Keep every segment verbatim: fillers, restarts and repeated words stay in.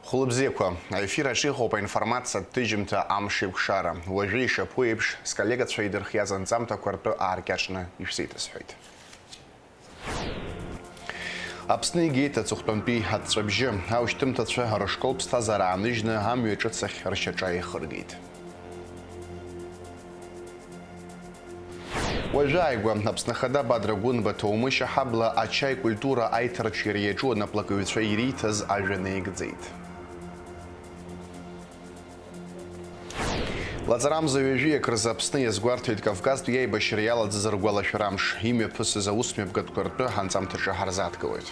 Хәылбзиақәа, аефир аҿы иҟоуп аинформациатә ҭыжьымҭа Амш еиқәшара. Уажәы ишаԥу еиԥш, сколлегацәа идырхиаз анҵамҭақәа ртәы ааркьаҿны ишәзеиҭасҳәоит. Аԥсны игеит аҵыхәтәантәи аҵәҵәабжьы. Аушьҭымҭацәа рышкол ԥсҭазаара ааныжьны амҩа ҿыц ахь ршьаҿа еихыргеит. Уажәы ааигәа Аԥсны Ахада Бадра Гәынба Ҭоумышь аҳабла ачаи культура аиҭарҿиара иаҿу анаплакыҩцәа ириҭаз ажәа наигӡеит. Лаҵарамза ҩажәиак рзы Аԥсны иазгәарҭеит Кавказтәи аибашьра иалаӡаз ргәалашәара амш. Имҩаԥысыз аусмҩаԥгатәқәа ртәы анҵамҭаҿы ҳарзааҭгылоит.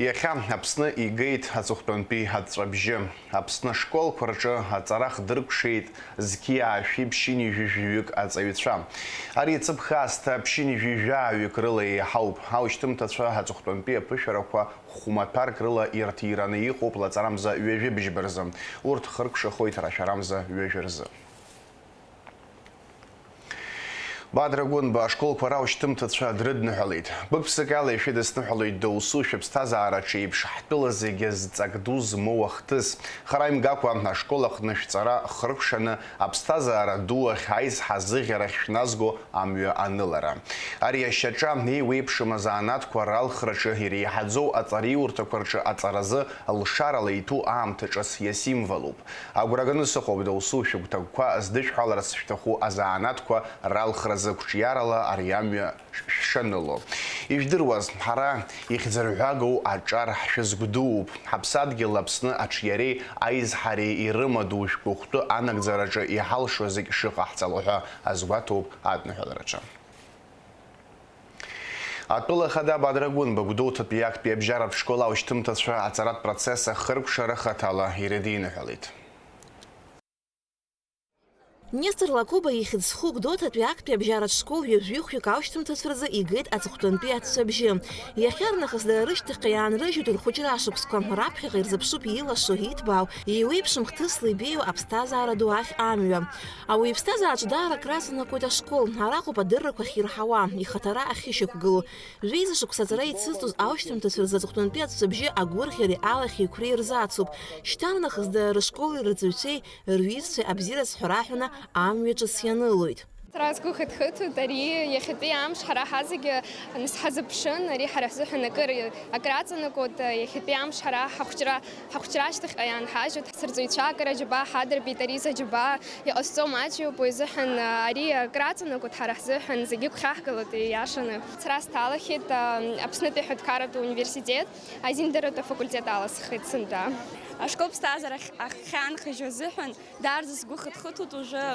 Иахьа Аԥсны игеит аҵыхәтәантәи аҵәҵәабжьы. Аԥсны ашколқәа рҿы аҵара хдыркәшеит зқьи аашәи ԥшьынҩажәи жәаҩык аҵаҩцәа. Ари ҵыԥх аасҭа ԥшьынҩажәи жәаҩык рыла еиҳауп. Аушьҭымҭацәа аҵыхәтәантәи аԥышәарақәа хәмаҭәарк рыла ирҭираны иҟоуп лаҵарамза ҩажәи быжьба рзы. Урҭ хыркәшахоит рашәарамза ҩажәи рзы. Бадра Гәынба ашколқәа раушьҭымҭацәа дрыдныҳәалеит. Гәык-ԥсыкала ишәыдысныҳәалоит доусушәа ԥсҭазаараҿ еиԥш ҳтәыла зегьы зҵак ду змоу ахҭыс. Хара имгакәа ашкол аҟны шәҵара хыркәшаны аԥсҭазаара ду ахь аизҳа зыӷьарахь шәназго амҩа анылара. Ари ашьаҿа еиуеиԥшым азанааҭқәа ралхраҿы иреиҳаӡоу аҵараиурҭақәа рҿы аҵаразы лшарала иҭәу аамҭа ҿыц иасимволуп. Агәра ганы сыҟоуп, доусу шәыгәҭакқәа здышәҳәаларц шәҭаху азанааҭқәа ралхразы қәҿиарала ари амҩа шәшаныло. Ижәдыруаз, ҳара ихьӡырҳәагоу аҿар ҳшәызгәдууп. Ҳаԥсадгьыл Аԥсны аҿиареи аизҳареи ирымадоу шәгәыхәтәы анагӡараҿы иҳалшо зегь шыҟаҳҵало ҳәа азгәаҭоуп адныҳәалараҿы. Атәыла ахада Бадра Гәынба Гәдоуҭатәи актәи абжьаратә школ аушьҭымҭацәа аҵаратә процесс ахыркәшара хаҭала ирыдиныҳәалеит. Нестор Лакоба ихьӡ зху Гәдоуҭатәи актәи абжьаратә школ ҩажәихәҩык аушьҭымҭацәа рзы игеит аҵыхәтәантәи аҵәҵәабжьы. Иахьарнахыс дара рышьҭахьҟа иаанрыжьуеит рхәыҷра ашықәсқәа, раԥхьаҟа ирзыԥшуп иилашо, иҭбаау, еиуеиԥшым хҭысла ибеиоу аԥсҭазаара ду ахь амҩа. Ауаҩы иԥсҭазаараҿы даара акраҵанакуеит ашкол, араҟоуп адыррақәа ахьирҳауа, ихаҭара ахьышьақәгылоу. Жәеиза шықәса аҵара ицызҵоз аушьҭымҭацәа рзы аҵыхәтәантәи аҵәҵәабжьы агәырӷьареи алахьеиқәреи рзацуп. Шьҭарнахыс дара рышколи рҵаҩцәеи, рҩызцәеи абзиараз ҳәа раҳәаны амҩа ҿыц ианылоит. Сара сгәы хыҭхыҭуеит, ари иахьатәи амш ҳара ҳазегьы нас ҳазыԥшын, ари ҳара ҳзыҳәан акыр акраҵанакуеит, иахьатәи амш ҳара ҳахәҷра, ҳахәҷра ашьҭахьҟа иаанҳажьуеит, ҳсырҵаҩцәа акыр аџьабаа ҳадырбеит, ари зыџьабаа иҟазҵо маҷҩуп, уи азыҳәан ари акраҵанакуеит ҳара ҳзыҳәан, зегьы игәхьаҳгалоит ииашаны. Сара сҭалахьеит, а, Аԥснытәи аҳәынҭқарратә университет, азиндаратә афакультет аласхеит сынтәа. Ашкол ԥсҭазаара ахь-, ахьаанхыжьуа азыҳәан, Даарӡа сгәы хыҭхыҭуеит уажәы,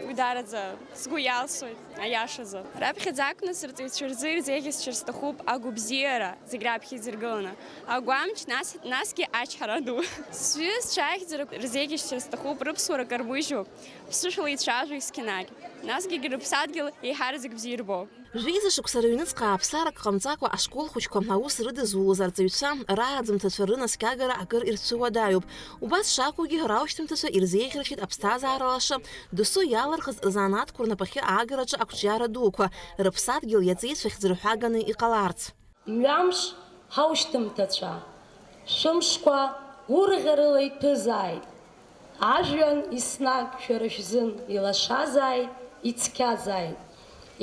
уи даараӡа сгәы иалсуеит, аиашазы. Раԥхьаӡа акәны сырҵаҩцәа рзы ирзеиӷьасшьар сҭахуп агәабзиара зегь раԥхьа изыргыланы, агәамч, нас, насгьы ачҳара ду. Сҩызцәа ахьӡарақәа рзеиӷьасшьар сҭахуп, рыԥсуара кармыжьуп, ԥсышәала ицәажәо есқьынагь, насгьы рыԥсадгьыл еиҳараӡак бзиа ирбо. Жәеиза шықәса рыҩныҵҟа ааԥсарак ҟамҵакәа ашкол хәыҷқәа аус рыдызулоз арҵаҩцәа рааӡамҭацәа рынаскьагара акыр ирцәыуадаҩуп. Убас шакәугьы, раушьҭымҭацәа ирзеиӷьаршьеит аԥсҭазаара лаша, досу иалархыз рзанааҭқәа рнапахьы аагараҿы ақәҿиара дуқәа, рыԥсадгьыл иаҵеицәахьӡ рҳәаганы иҟаларц. Мҩамш, ҳаушьҭымҭацәа, шәымшқәа гәырӷьарыла иҭәызааит. Ажәҩан еснагь шәара шәзын илашазааит, ицқьазааит.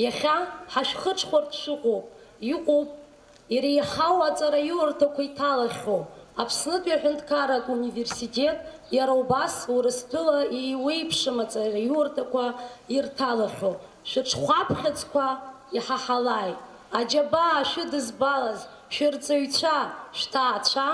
Иахьа ҳашәхыҽхәартә шәыҟоуп, иҟоуп, иреиҳау аҵараиурҭақәа иҭалахьоу Аԥснытәи аҳәынҭқарратә университет, иара убас Урыстәыла еиуеиԥшым аҵараиурҭақәа ирҭалахьоу шәыҽхәаԥхьыӡқәа иҳаҳалааит. Аџьабаа шәыдызбалаз шәырҵаҩцәа, шәҭаацәа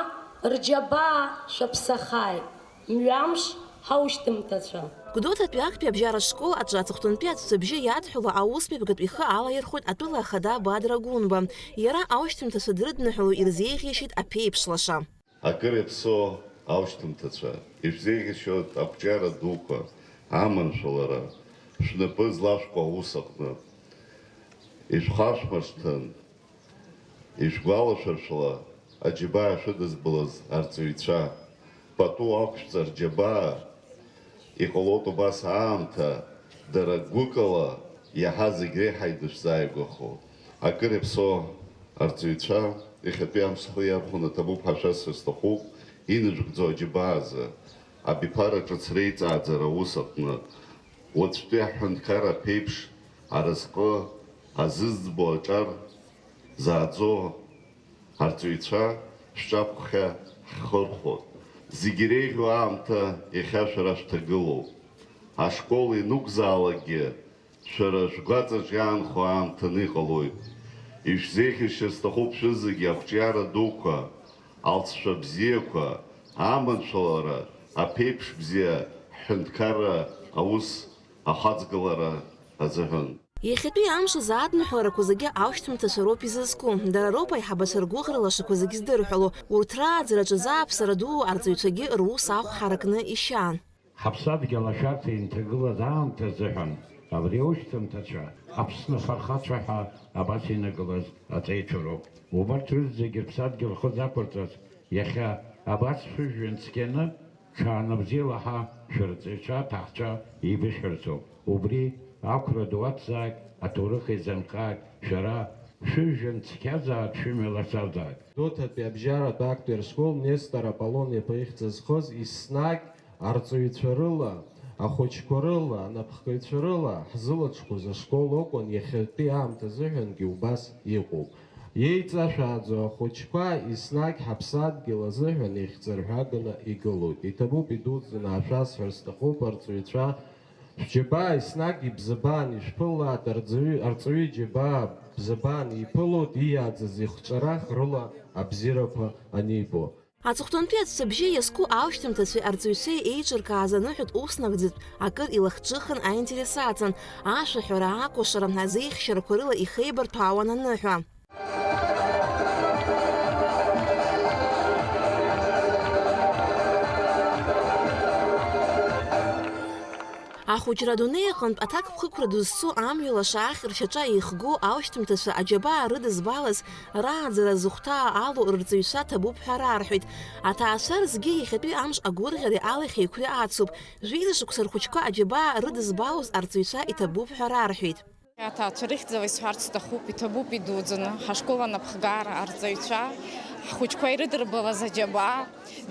рџьабаа шәаԥсахааит. Мҩамш, ҳаушьҭымҭацәа. Гәдоуҭатәи актәи абжьаратә школ аҿы аҵыхәтәантәи аҵәҵәабжьы иадҳәалоу аусмҩаԥгатә ихы алаирхәоит атәыла ахада Бадра Гәынба. Иара аушьҭымҭацәа дрыдныҳәало ирзеиӷьеишьеит аԥеиԥш лаша. Акыр иаԥсоу аушьҭымҭацәа, ишәзеиӷьасшьоит ақәҿиара дуқәа, аманшәалара, шәнапы злашәкуа аус аҟны. Ишәхашәмыршҭын. Ишәгәалашәыршәала, аџьабаа шәыдызбалаз арҵаҩцәа, пату ақәшәҵа рџьабаа, иҟалоит убас аамҭа, дара гәыкала иаҳа зегь реиҳа идышәзааигәахо. Акыр иаԥсоу арҵаҩцәа, иахьатәи амш зхы иархәаны ҭабуп ҳәа шәасҳәар сҭахуп, инажәгӡоу аџьабаа азы, абиԥара ҿыц реиҵааӡара аус аҟны, уаҵәтәи аҳәынҭқарра аԥеиԥш аразҟы азызӡбо аҿар зааӡо арҵаҩцәа шәҿаԥхьа ҳхырхәоит. Зегь иреиӷьу аамҭа иахьа шәара шәҭагылоуп. Ашкол ианықәзаалакгьы, шәара шәгәаҵаҿ иаанхо аамҭаны иҟалоит. Ишәзеиӷьасшьар сҭахуп шәызегьы ақәҿиара дуқәа, алҵшәа бзиақәа, аманшәалара, аԥеиԥш бзиа ҳҳәынҭқарра аус ахаҵгылара азыҳәан. Иахьатәи амш азы адныҳәаларақәа зегьы аушьҭымҭацәа роуп изызку. Дара роуп аиҳабацәа ргәыӷра лашақәа зегьы здырҳәало. Урҭ рааӡараҿы зааԥсара дуу арҵаҩцәагьы рус ахә ҳаракны ишьан. Ҳаԥсадгьыл ашәарҭа инҭагылаз аамҭа азыҳәан абри аушьҭымҭацәа Аԥсны афырхацәа ҳәа абас инагылаз аҵеицәа роуп. Убарҭ рызегьы рыԥсадгьыл рхы зақәырҵаз иахьа абас шәыжәҩан цқьаны, ҽаанбзиала ҳа шәырҵаҩцәа, аҭаацәа еибышәҳәарцоуп. Убри ақәра ду аҭзааит, аҭоурых еизанхааит, шәара шәыжәҩан цқьазааит, шәымҩа лашазааит. Гәдоуҭатәи абжьаратә актәи аршкол Нестор Аполлон-иԥа ихьӡ зхыз еснагь арҵаҩцәа рыла, ахәыҷқәа рыла, анапхгаҩцәа рыла ҳзылаҽхәыз ашкол акәын, иахьатәи аамҭа азыҳәангьы убас иҟоуп. Еиҵашәааӡо ахәыҷқәа еснагь ҳаԥсадгьыл азыҳәан еихьӡырҳәаганы игылоит. Иҭабуп идуӡӡаны ҳашәасҳәар сҭахуп, арҵаҩцәа шәџьабаа еснагь ибзабаан ишәԥылааит, арҵаҩы, арҵаҩы иџьабаа бзабаан иԥылоит, ииааӡаз ихҿарах рыла абзиарақәа анибо. Аҵыхәтәантәи аҵәҵәабжьы иазку аушьҭымҭацәеи арҵаҩцәеи еиҿыркааз аныҳәатә ус нагӡатә акыр илахҿыхын, аинтерес аҵан, ашәаҳәара, акәашара, азеихьчарақәа рыла ихеибарҭәаауан аныҳәа. Ахәыҷра адунеи аҟынтә аҭакԥхықәра дызцу амҩа лаша ахь ршьаҿа еихго аушьҭымҭацәа аџьабаа рыдызбалаз, рааӡара зыхәҭаа алоу рырҵаҩцәа ҭабуп ҳәа рарҳәеит. Аҭаацәа рзгьы иахьатәи амш агәырӷьареи алахьеиқәреи ацуп. Жәеиза шықәса рхәыҷқәа аџьабаа рыдызбалоз арҵаҩцәа иҭабуп ҳәа рарҳәеит. Аҭаацәа рыхьӡала исҳәарц сҭахуп, иҭабуп идуӡӡаны ҳашкол анапхгара, арҵаҩцәа, ҳхәыҷқәа ирыдырбалаз аџьабаа,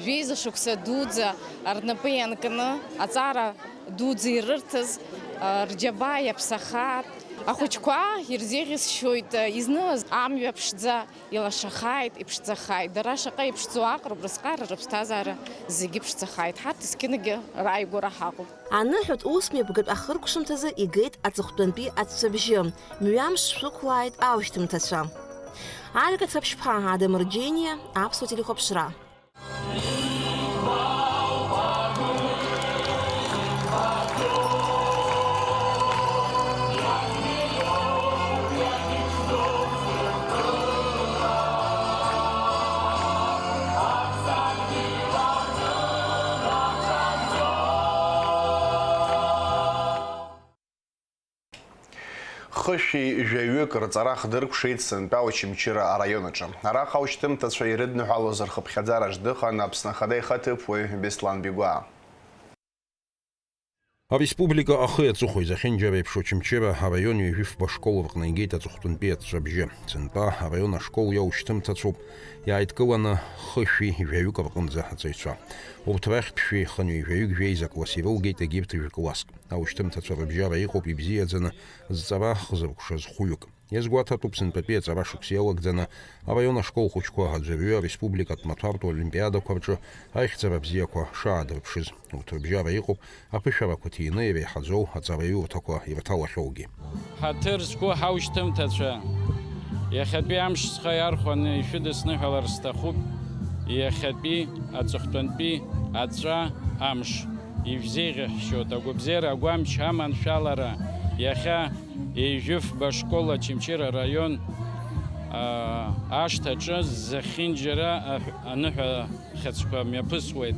жәеиза шықәса дуӡӡа рнапы ианкны, аҵара дуӡӡа ирырҭаз, рџьабаа иаԥсахааит. Ахәыҷқәа ирзеиӷьасшьоит, изнылаз амҩа ԥшӡа илашахааит, иԥшӡахааит. Дара шаҟа иԥшӡоу аҟароуп, рызҟара, рыԥсҭазаара зегьы ԥшӡахааит. Ҳарҭ зқьынагьы рааигәара ҳаҟоуп. Аныҳәатә ус мҩаԥгатә ахыркәшамҭазы игеит аҵыхәтәантәи аҵәҵәабжьы. Мҩамш шәықәлааит аушьҭымҭацәа. Алика Цаԥшьԥҳа, Адам Рџьениа, Аԥсуа телехәаԥшра. Хышәи жәаҩык рҵара хдыркәшеит сынтәа Очамчыра араион аҿы. Араҟа аушьҭымҭацәа ирыдныҳәалоз рхыԥхьаӡараҿ дыҟан Аԥсны Ахада ихаҭыԥуаҩ Беслан Бигәаа. Ареспублика ахи аҵыхәеи зехьынџьара еиԥш Очамчыра араион ҩажәифба школ рҟны игеит аҵыхәтәантәи аҵәҵәабжьы. Сынтәа араион ашкол иоушьҭымҭацәоуп иааидкыланы хышәи жәаҩык рҟынӡа аҵаҩцәа. Урҭ рахьтә шәи хынҩажәаҩык жәеиза класс ирылгеит, егьырҭ жәкласск. Аушьҭымҭацәа рыбжьара иҟоуп ибзиаӡаны зҵара хзыркәшаз хәҩык. Иазгәаҭатәуп сынтәатәи аҵара шықәса иалагӡаны араион ашкол хәыҷқәа аӡәырҩы ареспубликатә маҭәартә олимпиадақәа рҿы аихьӡара бзиақәа шаадырԥшыз. Урҭ рыбжьара иҟоуп аԥышәарақәа ҭины иреиҳаӡоу аҵараиурҭақәа ирҭалахьоугьы. Ҳаҭыр зқәу ҳаушьҭымҭацәа, иахьатәи амш схы иархәаны ишәыдысныҳәалар сҭахуп, иахьатәи аҵыхәтәантәи аҵәҵәа амш. Ижәзеиӷьаҳшьоит агәабзиара, агәамч, аманшәалара, иахьа Ҩажәифба школ Очамчыра араион, аа, ашҭаҿы зехьынџьара аҳә-, аныҳәа хьыӡқәа мҩаԥысуеит.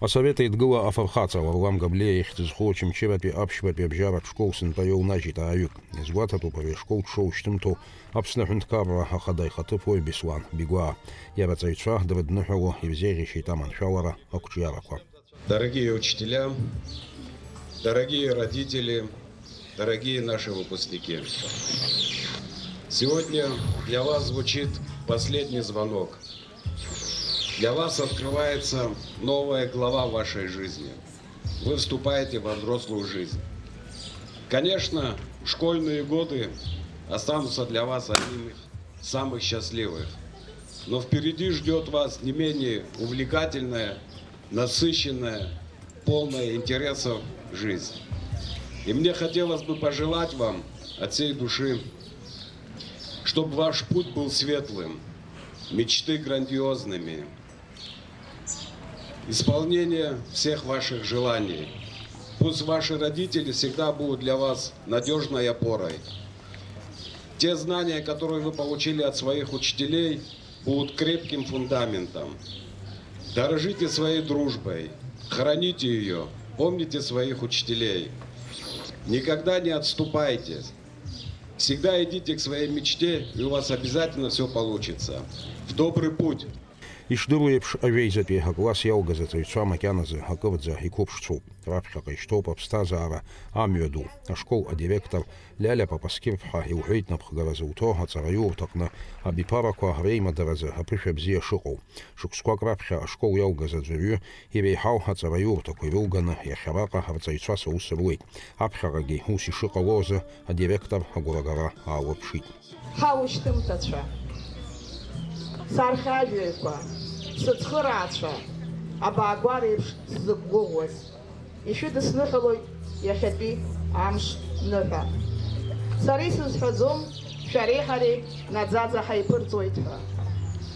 Асовет Еидгыла афырхаҵа Варлам Габлиа ихьӡ зху Очамчыратәи аԥшьбатәи абжьаратә школ сынтәа иоунажьит ааҩык. Иазгәаҭатәуп ари ашкол дшоушьҭымҭоу Аԥсны Аҳәынҭқарра Ахада ихаҭыԥуаҩ Беслан Бигәаа. Иара аҵаҩцәа дрыдныҳәало ирзеиӷьеишьеит аманшәалара, ақәҿиарақәа. Дорогие учителя, дорогие родители, дорогие наши выпускники. Сегодня для вас звучит последний звонок. Для вас открывается новая глава вашей жизни. Вы вступаете во взрослую жизнь. Конечно, школьные годы останутся для вас одним из самых счастливых. Но впереди ждет вас не менее увлекательная, насыщенная, полная интересов жизнь. И мне хотелось бы пожелать вам от всей души, чтобы ваш путь был светлым, мечты грандиозными, исполнение всех ваших желаний. Пусть ваши родители всегда будут для вас надежной опорой. Те знания, которые вы получили от своих учителей, будут крепким фундаментом. Дорожите своей дружбой, храните ее, помните своих учителей. Никогда не отступайте. Всегда идите к своей мечте, и у вас обязательно все получится. В добрый путь! Ишдыру еиԥш, ажәеизатәи акласс иалгаз аҵаҩцәа макьаназы акырӡа иқәыԥшцәоуп. Раԥхьаҟа ишьҭоуп аԥсҭазаара амҩаду. Ашкол адиректор Лиалиа Папасқьыр-ԥҳа илҳәеит напхгара зуҭо аҵараиурҭаҟны абиԥарақәа реимадаразы аԥышәа бзиа шыҟоу. Шықәсқәак раԥхьа ашкол иалгаз аӡәырҩы иреиҳау аҵараиурҭақәа ирылганы иахьараҟа арҵаҩцәа саус руеит. Аԥхьаҟагьы ус ишыҟало азы адиректор агәрагара аалырԥшит. Ҳаушьҭымҭацәа, сархьажәаҩқәа, сыцхыраацәа, абаагәара еиԥш сзықәгәыӷуаз, ишәыдысныҳәалоит иахьатәи амш ныҳәа. Сара исызҳәаӡом шәареи ҳареи наӡаӡа ҳаиԥырҵуеит ҳәа.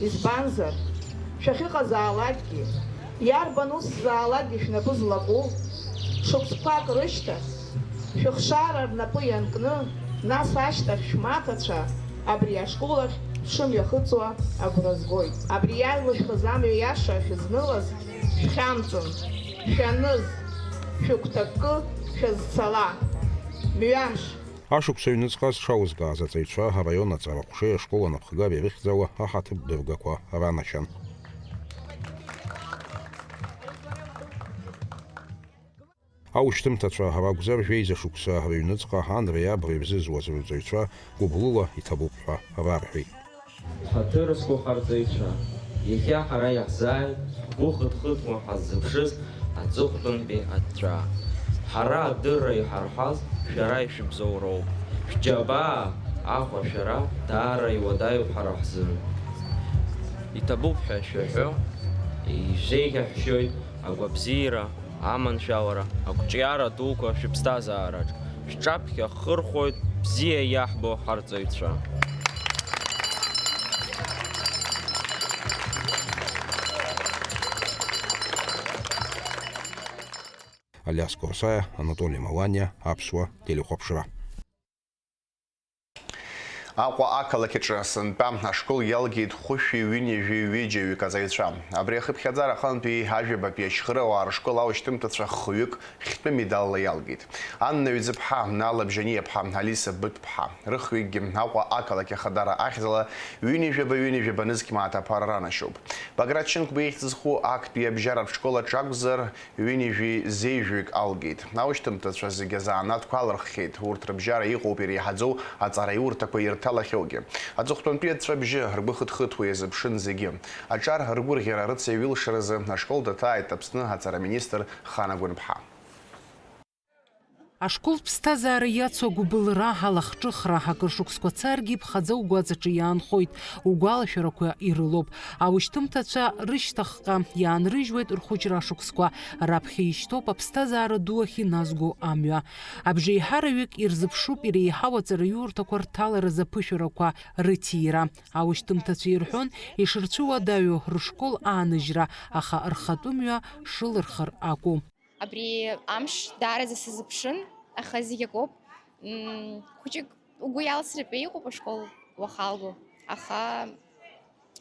Избанзар, шәахьыҟазаалакгьы, иарбан усзаалакгьы шәнапы злаку, шықәсқәак рышьҭахь, шәыхшара рнапы ианкны, нас ашьҭахь шәмаҭацәа абри ашкол ахь шәшымҩахыҵуа агәра згоит. Абри иалышәхыз амҩа иаша шәызнылаз шәхьамҵын, шәаныз, шәыгәҭакы шәазцала. Мҩамш! Ашықәс аҩныҵҟа зҽалызкааз аҵаҩцәа араион аҵара ҟәшеи ашкол анапхгареи рыхьӡала аҳаҭыртә дыргақәа ранашьан. Аушьҭымҭацәа ракәзар, жәеиза шықәса рыҩныҵҟа анреи абреи рзызуаз рырҵаҩцәа гәыблыла иҭабуп ҳәа рарҳәеит. Ҳаҭыр зқәу ҳарҵаҩцәа, иахьа ҳара иаҳзааит ҳгәы хыҭ-хыҭуа ҳаззыԥшыз аҵыхәтәантәи аҵәҵәа. Ҳара адырра иҳарҳаз шәара ишәыбзоуроуп. Шәџьабаа, Аҟәа, шәара даара иуадаҩуп ҳара ҳзы. Иҭабуп ҳәа шәаҳәо, ишәзеиӷьаҳшьоит агәабзиара, аманшәалара, ақәҿиара дуқәа шәыԥсҭазаараҿ шәҿаԥхьа хырхәоит бзиа иаҳбо ҳарҵаҩцәа. Алиас Корсаиа, Анатоли Маланиа, Аԥсуа телехәаԥшра. Аҟәа ақалақь аҿы сынтәа ашкол иалгеит хәышәи ҩынҩажәи ҩыџьаҩык аҵаҩцәа. Абри ахыԥхьаӡара аҟынтәи ажәабатәи ашьхыруаа рышкол аушьҭымҭацәа хҩык хьтәы медалла иалгеит. Анна Ҩӡыԥҳа, Нала Бжьаниаԥҳа, Алиса Быҭәԥҳа. Рыхҩыкгьы Аҟәа ақалақь Ахадара ахьӡала ҩынҩажәаба-ҩынҩажәаба нызқь мааҭ аԥара ранашьоуп. Баграт Шьынқәба ихьӡ зху актәи абжьаратә школ аҿы акәзар, ҩынҩажәи зеижәҩык алгеит. Аушьҭымҭацәа зегьы азанааҭқәа алырххьеит, урҭ рыбжьара иҟоуп иреиҳаӡоу аҵараиурҭақәа ирҭалахьоугьы. Аҵыхәтәантәи аҵәҵәа абжьы ргәы хыҭ-хыҭуа иазыԥшын зегьы. Аҿар ргәырӷьара рыцеиҩылшаразы ашкол даҭааит Аԥсны аҵараминистр Хана Гәынԥҳа. Ашкол ԥсҭазаара иацу агәыбылра, алахҿыхра, акыр шықәсқәа царгьы ԥхаӡа угәаҵаҿы иаанхоит, угәалашәарақәа ирылоуп. Аушьҭымҭацәа рышьҭахьҟа иаанрыжьуеит рхәыҷра ашықәсқәа, раԥхьа ишьҭоуп аԥсҭазаара ду ахь иназго амҩа. Абжеиҳараҩык ирзыԥшуп иреиҳау аҵараиурҭақәа рҭаларазы аԥышәарақәа рыҭира. Аушьҭымҭацәа ирҳәон ишырцәыуадаҩу рышкол ааныжьра, аха рхатәы мҩа шылырхыр акәу. Абри амш даараӡа сазыԥшын, аха зегь акоуп. М, хәыҷык угәы иалсратәы иҟоуп ашкол уахалго, аха,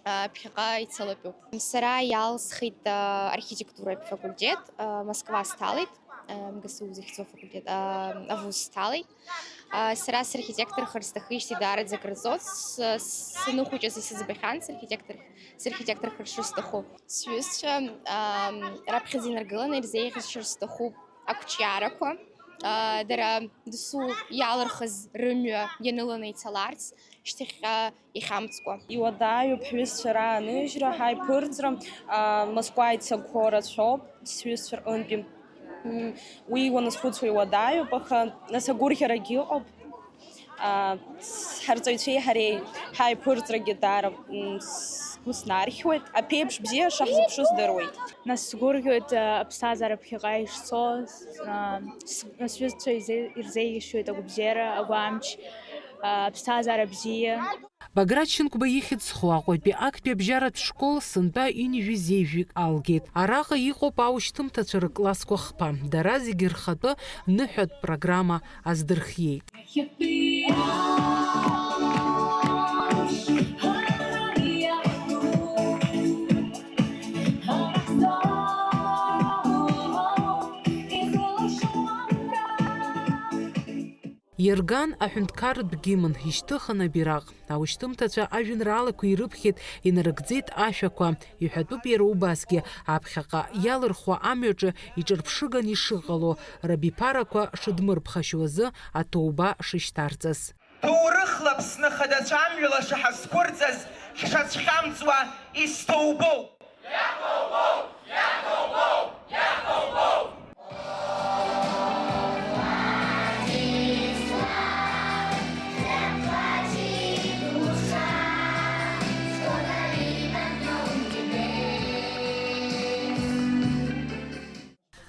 а, ԥхьаҟа ицалатәуп. Сара иалсхит, а, архитектуратә факультет, а, Москва сҭалеит, а, МГСУ захьӡу афакультет, а, авуз сҭалеит. А, сара сархитекторхар сҭахижьҭеи даараӡа акыр ҵуан, с-, саныхәыҷыз исыӡбахьан сархитектор-, сархитекторхар шысҭаху. Сҩызцәа, ам, раԥхьаӡа инаргыланы ирзеиӷьасшьар сҭахуп ақәҿиарақәа, Дара досу иалырхыз рымҩа ианыланы ицаларц, шьҭахьҟа ихьамҵкәа. Иуадаҩуп ҳҩызцәа рааныжьра, ҳаиԥырҵра, Москва ицагәо рацәоуп сҩызцәа рҟынтәи. Уи уаназхәыцуа иуадаҩуп, аха нас агәырӷьарагьы ыҟоуп. Ҳарҵаҩцәеи ҳареи ҳаиԥырҵрагьы даара сгәы снархьуеит, аԥеиԥш бзиа шаҳзыԥшу здыруеит. Нас сгәырӷьоит аԥсҭазаара ԥхьаҟа ишцо, сҩызцәа ирзеиӷьасшьоит агәабзиара, агәамч, аԥсҭазаара бзиа. Баграт Шьынқәба ихьӡ зху Аҟәатәи актәи абжьаратә школ сынтәа ҩажәи жәаҩык алгеит. Араҟа иҟоуп аушьҭымҭацәа рыклассқәа хԥа. Дара зегьы рхатәы ныҳәатә программа аздырхиеит. Иарган аҳәынҭқарратә гимн, ишьҭыхын абираҟ. Аушьҭымҭацәа ажәеинраалақәа ирыԥхьеит, инарыгӡеит ашәақәа. Иҳәатәуп иара убасгьы, аԥхьаҟа иалырхуа амҩаҿы иҿырԥшыганы ишыҟало, рабиԥарақәа шыдмырԥхашьо азы аҭоуба шышьҭарҵаз. Ҭоурыхла Аԥсны хадацәа амҩа лаша ҳазқәырҵаз ҳшацәхьамҵуа исҭоубоуп.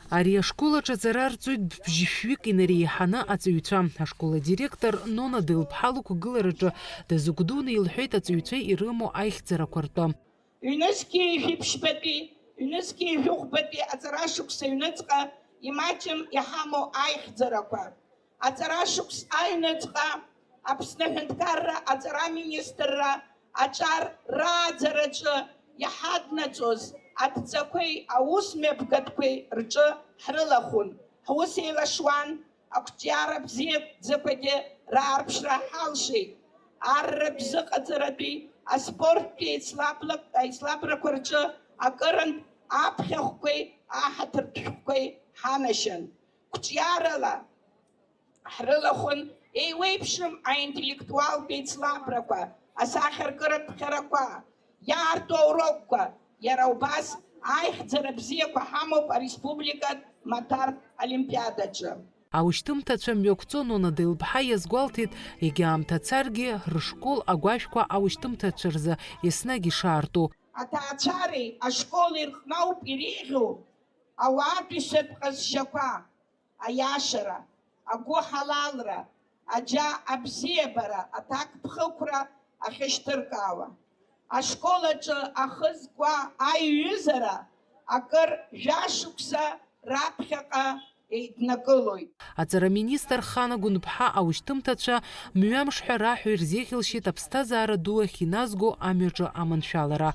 Ари ашкол аҿы аҵара арҵоит бжьышәҩык инареиҳаны аҵаҩцәа. Ашкол адиректор Нона Делԥҳа лықәгылараҿы дазыгәдуны илҳәеит аҵаҩцәа ирымоу аихьӡарақәа ртәы. Ҩнызқьи жәиԥшьбатәи, ҩнызқьи жәохәбатәи аҵарашықәса аҩныҵҟа имаҷым иҳамоу аихьӡарақәа. Аҵарашықәс аҩныҵҟа Аԥсны аҳәынҭқарра аҵараминистрра аҿар рааӡараҿы иҳаднаҵоз адҵақәеи аусмҩаԥгатәқәеи рҿы ҳрылахәын, ҳус еилашуан, ақәҿиара бзиаӡақәагьы раарԥшра ҳалшеит. Арратә зыҟаҵаратәи аспорттәи аицлабла-, аицлабрақәа рҿы акырынтә аԥхьахәқәеи аҳаҭыртә шәҟәқәеи ҳанашьан. Қәҿиарала ҳрылахәын, еиуеиԥшым аинтеллектуалтә еицлабрақәа, асахьаркыратә ԥхьарақәа, иаарту аурокқәа, иара убас аихьӡара бзиақәа ҳамоуп ареспубликатә маҭәартә олимпиадаҿы. Аушьҭымҭацәа мҩақәҵо Нона Делԥҳа иазгәалҭеит, егьа аамҭа царгьы рышкол агәашәқәа аушьҭымҭацәа рзы еснагь ишаарту. Аҭаацәареи ашколи рҟноуп иреиӷьу ауаатәыҩсатә ҟазшьақәа, аиашара, агәыҳалалра, аџьа абзиабара, аҭакԥхықәра ахьышьҭыркаауа. Ашкол аҿы ахы зкуа аиҩызара акыр жәашықәса раԥхьаҟа еиднакылоит. Аҵараминистр Хана Гәынԥҳа аушьҭымҭацәа мҩамш ҳәа раҳәо ирзеиӷьалшьеит аԥсҭазаара ду ахь иназго амҩаҿы аманшәалара.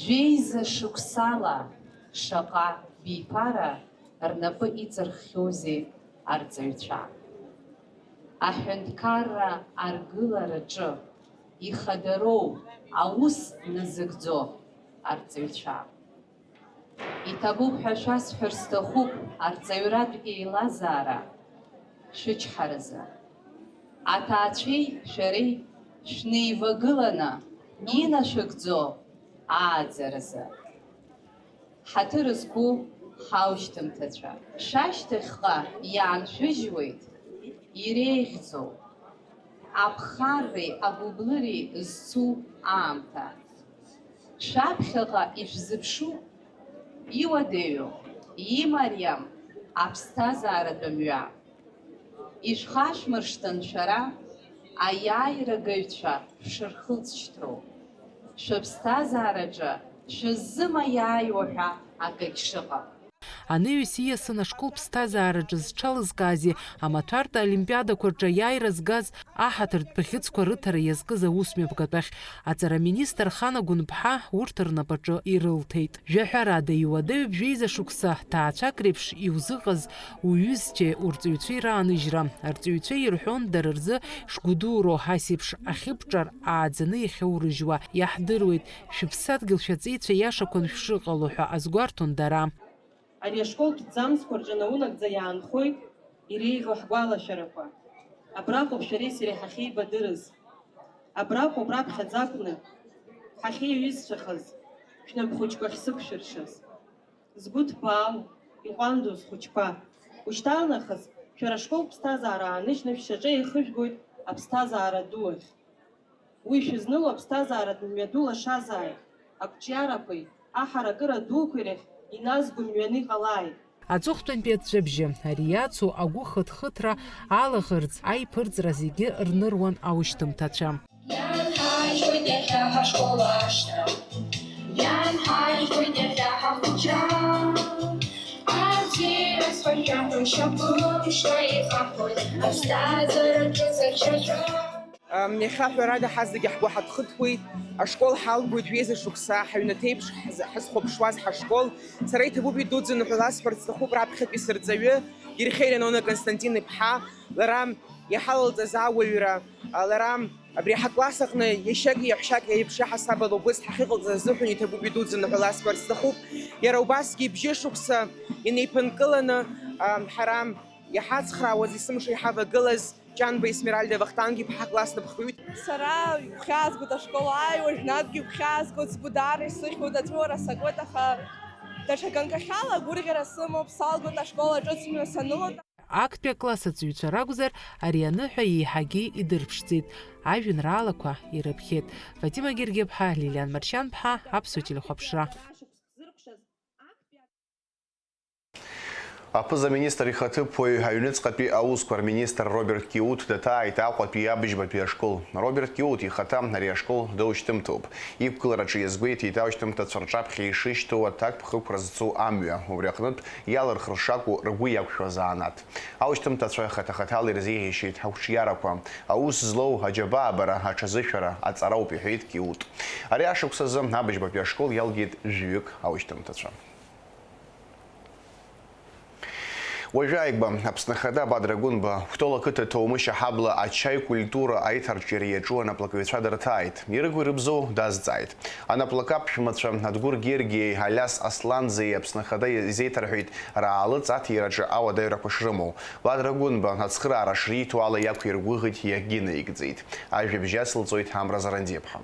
Жәеиза шықәсала шаҟа биԥара рнапы иҵырххьоузеи арҵаҩцәа! Аҳәынҭқарра аргылараҿы ихадароу аус назыгӡо арҵаҩцәа! Иҭабуп ҳәа шәасҳәар сҭахуп арҵаҩратә еилазаара шәычҳаразы. Аҭаацәеи шәареи шәнеивагыланы инашәыгӡо ааӡаразы. Ҳаҭыр зқәу ҳаушьҭымҭацәа, шәашьҭахьҟа иааншәыжьуеит иреиӷьӡоу, аԥхарреи агәыблыреи зцу аамҭа. Шәаԥхьаҟа ишәзыԥшу иуадаҩу, имариам аԥсҭазааратә мҩа. Ишәхашәмыршҭын шәара аиааирагаҩцәа шәырхылҵшьҭроу, шәыԥсҭазаараҿы шәыззымаиааиуа ҳәа акагь шыҟам. Анаҩс ииасын ашкол ԥсҭазаараҿы зҽалызкаази, амаҭәартә олимпиадақәа рҿы аиааира згаз аҳаҭыртә бӷьыцқәа рыҭара иазкыз аусмҩаԥгатәахь. Аҵараминистр Хана Гәынԥҳа урҭ рнапаҿы ирылҭеит. Жәаҳәарада, иуадаҩуп жәеиза шықәса ҭаацәак реиԥш иузыҟаз уҩызцәеи урҵаҩцәеи рааныжьра. Арҵаҩцәа ирҳәон, дара рзы шгәыдуроу ҳасеиԥш ахьыбҿар ааӡаны иахьоурыжьуа. Иаҳдыруеит, шәыԥсадгьыл шәаҵеицәа иашақәан шәшыҟало ҳәа азгәарҭон дара. Ари ашколтә ҭӡамцқәа рҿы наунагӡа иаанхоит Иреиӷьу ҳгәалашәарақәа. Абраҟоуп шәареи сареи ҳахьеибадырыз. Абраҟоуп раԥхьаӡа акәны ҳахьеиҩызцәахаз, шәнап хәыҷқәа ахьсықәшәыршаз. Згәы ҭбаау, иҟәандоу схәыҷқәа, ушьҭарнахыс шәара ашкол ԥсҭазаара ааныжьны шәшьаҿа еихыжәгоит аԥсҭазаара ду ахь. Уи шәызныло аԥсҭазааратә мҩаду лашазааит, ақәҿиарақәеи аҳаракыра дуқәеи рахь иназго мҩаны иҟалааит. Аҵыхәтәантәи аҵәҵәабжьы, ари иацу агәы хыҭхыҭра, алаӷырӡ, аиԥырҵра зегьы рныруан аушьҭымҭацәа. Ианҳажьуеит иахьа ҳашкол ашҭа, ианҳажьуеит иахьа ҳахәыҷра, абзиара сҳәашәа ҳәа шьапымшла ихаҳхуеит аԥсҭазаара ҿыц ахьшьацәа. Ам, иахьа ҳәарада ҳазегьы ҳгәы ҳаҭхыҭуеит, ашкол ҳалгоит жәеиза шықәса, ҳаҩнаҭеиԥш ҳаз-, ҳазхәаԥшуаз ҳашкол. Сара иҭабуп идуӡӡаны ҳәа ласҳәарц сҭахуп раԥхьатәи сырҵаҩы, Герхелиа Нона Константин-иԥҳа, лара иҳалалҵаз ауаҩра, а, лара абри ҳакласс аҟны иашьак иаҳәшьак еиԥш иаҳасабала убыс ҳахьыҟалҵаз азыҳәан иҭабуп идуӡӡаны ҳәа ласҳәарц сҭахуп. Иара убасгьы ибжьы шықәса инеиԥынкыланы, а, ҳара иҳацхраауаз есымша иҳавагылаз Ҷанба Есмеральда Вахтанг-иԥҳа класс напхгаҩ. Сара игәхьаазгоит ашкол ааиуа, жәнатәгьы игәхьаазгоит, сгәы даара исыхьуеит, аҵәуара сакуеит, аха даҽа ганкахьала агәырӷьара сымоуп, салгоит ашкол аҿыц мҩа санылоит. Актәи акласс аҵаҩцәа ракәзар, ари аныҳәа еиҳагьы идырԥшӡеит, ажәеинраалақәа ирыԥхьеит. Фатима Гергиаԥҳа, Лилиан Маршьанԥҳа, Аԥсуа телехәаԥшра. Аԥыза-министр ихаҭыԥуаҩ, аҩныҵҟатәи аусқәа рминистр Роберт Киут даҭааит Аҟәатәи абыжьбатәи ашкол. Роберт Киут ихаҭа ари ашкол доушьҭымҭоуп. Иқәгылараҿы иазгәеиҭеит аушьҭымҭацәа рҿаԥхьа ишышьҭоу аҭакԥхықәра зцу амҩа, убри аҟнытә иалырхыр шакәу ргәы иақәшәо азанааҭ. Аушьҭымҭацәа хаҭа-хаҭала ирзеиӷьеишьеит ақәҿиарақәа. Аус злоу аџьабаа абара, аҽазышәара аҵароуп, иҳәеит Киут. Ари ашықәс азы абыжьбатәи ашкол иалгеит жәаҩык аушьҭымҭацәа. Уажәы ааигәа Аԥсны Ахада Бадра Гәынба, Кәтол ақыҭа Ҭоумышь аҳабла ачаи культура аиҭарҿиара иаҿу анаплакҩцәа дырҭааит, ирыгу ирыбзоу дазҵааит. Анаплакы аԥшәмацәа Адгәыр Гергиеи Алиас Асланӡеи Аԥсны Ахада изеиҭарҳәеит раалыҵ аҭираҿы ауадаҩрақәа шрымоу. Бадра Гәынба ацхыраара шриҭо ала иақәиргәыӷит, иагьынаигӡеит. Ажәабжь ацылҵоит Амра Зарандиаԥҳа.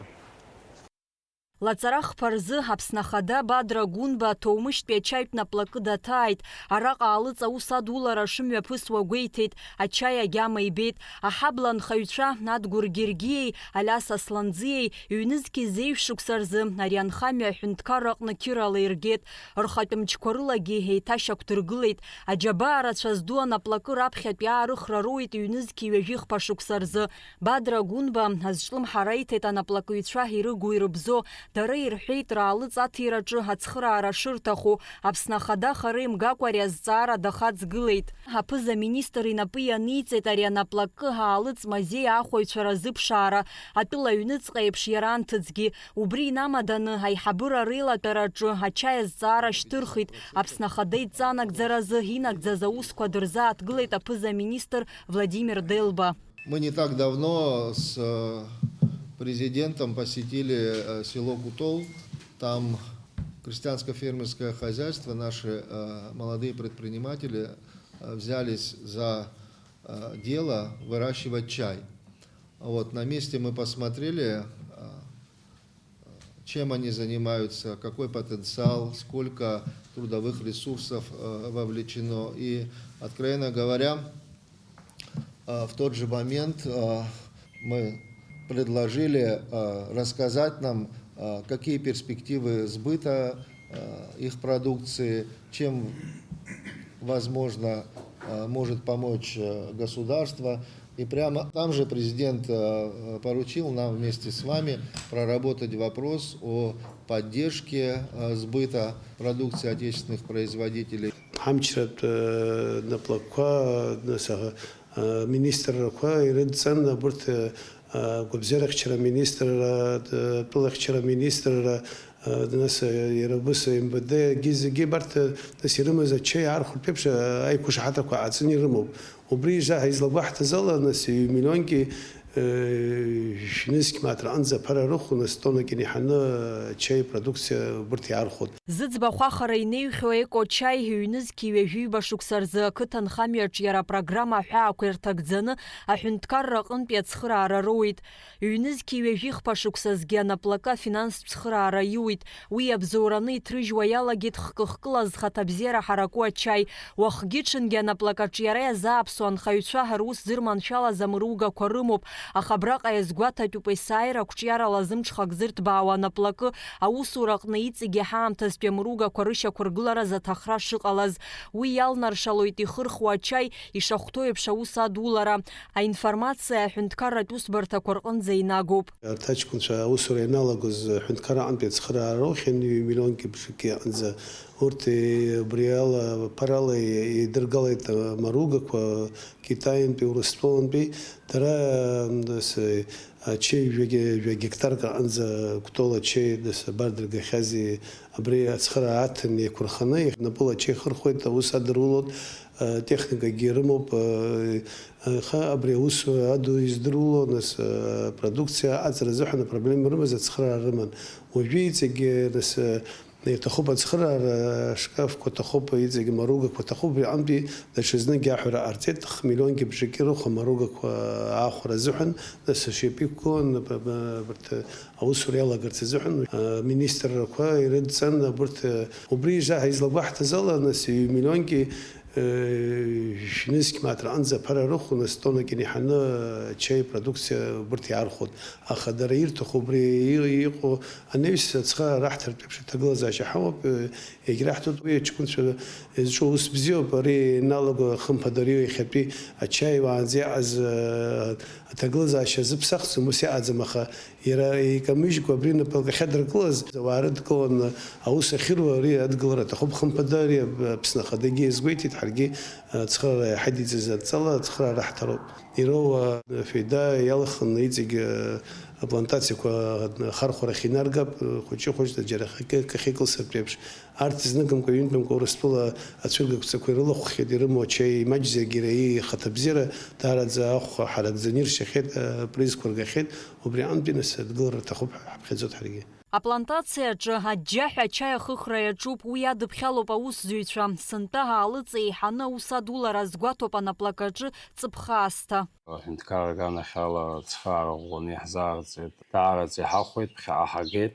Лаҵара хԥа рзы Аԥсны Ахада Бадра Гәынба аҭоумышьтәи ачаитә наплакы даҭааит. Араҟа аалыҵ аус адулара шымҩаԥысуа гәеиҭеит, ачаи агьама ибеит. Аҳабла анхаҩцәа Адгәыр Гергиеи Алиас Асланӡиеи ҩнызқьи зеижә шықәса рзы ари анхамҩа аҳәынҭқарра аҟны қьырала иргеит. Рхатә мчқәа рылагьы еиҭашьақәдыргылеит. Аџьабаа рацәа зду анаплакы раԥхьатәи аарыхра роуеит ҩнызқьи ҩажәи хԥа шықәса рзы. Бадра Гәынба азҿлымҳара иҭеит анаплакыҩцәа ирыгу ирыбзо. Дара ирҳәеит, раалыҵ аҭираҿы ацхыраара шырҭаху. Аԥсны Ахада хара имгакәа ари азҵаара дахаҵгылеит. Аԥыза-министр инапы ианиҵеит ари анаплакы аалыҵ мазеи аахәаҩцәа разыԥшаара, атәыла аҩныҵҟа еиԥш иара анҭыҵгьы. Убри инамаданы, аиҳабыра реилатәараҿы ачаи азҵаара шьҭырхит. Аԥсны Ахада идҵа анагӡаразы инагӡаз аусқәа дырзааҭгылеит аԥыза-министр Владимир Делба. Мы не так давно с, э, президентом посетили, э, село Кутол. Там крестьянско-фермерское хозяйство, наши, э, молодые предприниматели, э, взялись за, э, дело выращивать чай. Вот, на месте мы посмотрели, э, чем они занимаются, какой потенциал, сколько трудовых ресурсов, э, вовлечено. И, откровенно говоря, э, в тот же момент, э, мы предложили, э, рассказать нам, э, какие перспективы сбыта, э, их продукции, чем, возможно, э, может помочь, э, государство. И прямо там же президент, э, поручил нам вместе с вами проработать вопрос о поддержке, э, сбыта продукции отечественных производителей. Ҳамчратә, э, наплакқәа, нас, аха, э, министррақәа ирыдҵан, абырҭ, э, э, гәабзиарахьчара министрра, э, тәылахьчара министрра, Нас иара убас М В Д-гьы зегьы абарҭ, нас ирымаз ачаи аархәыртә еиԥш аиқәышаҳаҭрақәа ааҵаны ирымоуп. Убри изаҳа излагәаҳҭаз ала, нас ҩ-миллионки, Шәнызқь мааҭ раҟынӡа аԥара рыхәны, стоннак инаҳаны ачаи продукциа убырҭ иаархәоит. Зыӡбахә ахара инеихьоу Еко Чаи ҩнызқьи ҩажәиба шықәса рзы ақыҭанхамҩаҿ иара апрограмма аҳәаақәа ирҭагӡаны аҳәынҭқарра аҟынтәи ацхыраара роуеит. Ҩнызқьи ҩажәихԥа шықәсазгьы анаплакы афинанстә цхыраара иуит. Уи иабзоураны иҭрыжьуа иалагеит хкы-хкыла зхаҭабзиара ҳараку ачаи. Уахгьы-ҽынгьы анаплакаҿы иара иазааԥсо анхаҩцәа рус зырманшәалаз амыругақәа рымоуп, аха абраҟа иазгәаҭатәуп есааира ақәҿиарала зымҽхак зырҭбаауа анаплакы аусураҟны иҵегьы ҳаамҭазтәи амыругақәа рышьақәыргылараз аҭахра шыҟалаз. Уи иалнаршалоит ихырхуа ачаи ишахәҭоу еиԥш аус адулара. Аинформациа аҳәынҭқарратә усбарҭақәа рҟынӡа инагоуп. Арҭ аҷкәынцәа аусура ианалагоз аҳәынҭқарра аҟынтәи ацхыраара роухьан, ҩ-миллионки бжаки аҟынӡа. Урҭ, е, убри ала, ԥарала, е, еидыргалеит, а, амаругақәа Китаинтәи, Урыстәылантәи. Дара, м, дас, е, ачеи жәа-, жәа гектарк аҟынӡа Кәтол ачеи дас абар дыргахьази, абри ацхыраара аҭан еиқәырханы, напыла ачеи хырхуеит, аус адырулоит, а, техникагьы ирымоуп, а, Аха абри аус аду издыруало, нас, э, продукциа аҵара азыҳәан апроблема рымаз, ацхыраара рыман. Уажәы иҵегьы, нас, э, иҭахуп ацхыраара, ашкафқәа ҭахуп, иҵегьы маругақәа ҭахуп, убри аҟынтәи даҽазныкгьы аҳәара ҟарҵеит, хмиллионки бжаки рыхә амаругақәа аахәара азыҳәан, нас, ашьапы иқәгылан, аб-, аб-, абарҭ аусура иалагарц азыҳәан, э, аминистррақәа ирыдҵан, абарҭ, э, убри изаҳ-, излагәаҳҭаз ала, нас, ҩ-миллионки Шәнызқь мааҭ раҟынӡа аԥара рыхәны, стоннак инаҳаны ачаи продукциа убырҭ иаархәон. Аха дара ирҭаху убри и-, иҟоу анаҩс ацхыраара раҳҭартә еиԥш аҭагылазаашьа ҳамоуп, егьраҳҭоит уи аҷкәынцәа зҿу ус бзиоуп, ари ианалаго хымԥада ари иахьатәи ачаи уаанӡа иаҟаз, аҭагылазаашьа азыԥсахӡом, ус иаҟаӡам, аха Иара икамыжькәа абри напылк ахьадыркылаз, ауаа рыдкыланы аус ахьыруа ари адгылара аҭахуп, хымԥада, ари Аԥсны Ахадагьы иазгәеиҭеит, ҳаргьы ацхыраара иҳадиҵаз адҵала ацхыраара ҳҭароуп. Ироуа афеида иалхын иҵегь аплантациақәа ахархәарахь инаргап, хәыҷы-хәыҷла џьара ахы-, ахьыкылсыртә еиԥш. Арҭ зныкымкәа, ҩынтәымкәа Урыстәыла ацәыргақәҵақәа ирылахәхьеит, ирымоу ачаи имаҷзаргьы иара ихаҭабзиара даараӡа ахәхәа ҳараӡаны иршахьеит, апризқәа ргахьеит, убри аҟынтәи нас адгылара рҭахуп ҳәа ҳаԥхьаӡоит ҳаргьы. Аплантациаҿы аџьџьаҳәа ачаи ахыхра иаҿуп, уи иадыԥхьалоуп аусзуҩцәа. Сынтәа аалыҵ еиҳаны аус адулара азгәаҭоуп анаплакаҿы ҵыԥх аасҭа. Аҳәынҭқарра аганахьала ацхыраара ӷәӷәаны иаҳзаарҵеит, даараӡа иҳахәеит, ԥхьаҟа ҳагеит.